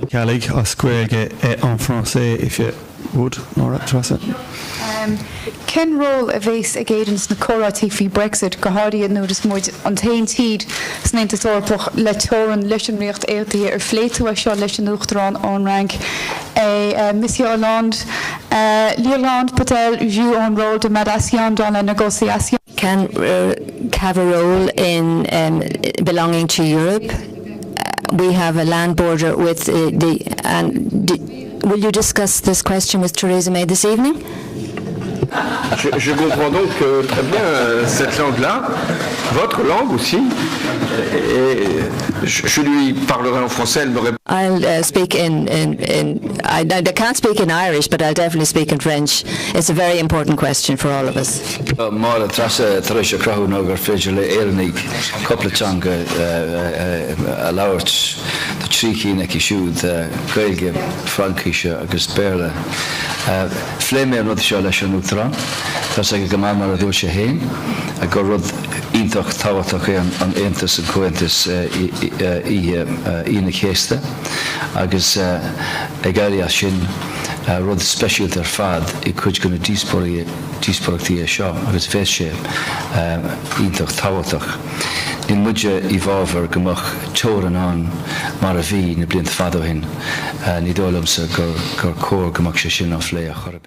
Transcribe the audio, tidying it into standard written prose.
Ceallaigh as Gaeilge et en français if you would, Máire Treasa. Cén ról a bheas ag Éirinn sna comhráití faoi Brexit, go háirithe nuair is muid an t-aon tír san Aontas Eorpach le teorainn leis an Ríocht Aontaithe? Ar phléigh tú é seo leis an Uachtarán ón Fhrainc? Et Monsieur Hollande, l'Irlande peut-elle jouer un rôle de médiation dans la négociation? Can have a role in belonging to Europe. We have a land border with the and will you discuss this question with Theresa May this evening? Je, je comprends donc euh, très bien euh, cette langue-là, votre langue aussi, et je, je lui parlerai en français, elle me répondra. I'll speak in, in, in I, I can't speak in Irish, but I'll definitely speak in French. It's a very important question for all of us. Máire Treasa tar éis a chruthú ná gur féidir le Éireannaigh cúpla teanga a labhairt. Tá 3 cinn aici siúd, Gaeilge, Fraincise agus Béarla. Phléigh mé an rud seo leis an Uachtarán. Tá's aige go maith, mar a dúirt sé féin, gur rud iontach tábhachtach é an Aontas, an Comhaontas Oíche Aoine Chéasta agus ag éirí as sin, rud speisialta ar fad i cuid de na díospóireachtaí é seo agus bheadh sé iontach tábhachtach. Níl muide i bhfabhar go mbeadh teorainn ann mar a bhí na blianta fada ó shin. Ní dóigh liomsa gur cóir go mbeadh sé sin á phlé ar chor ar bith.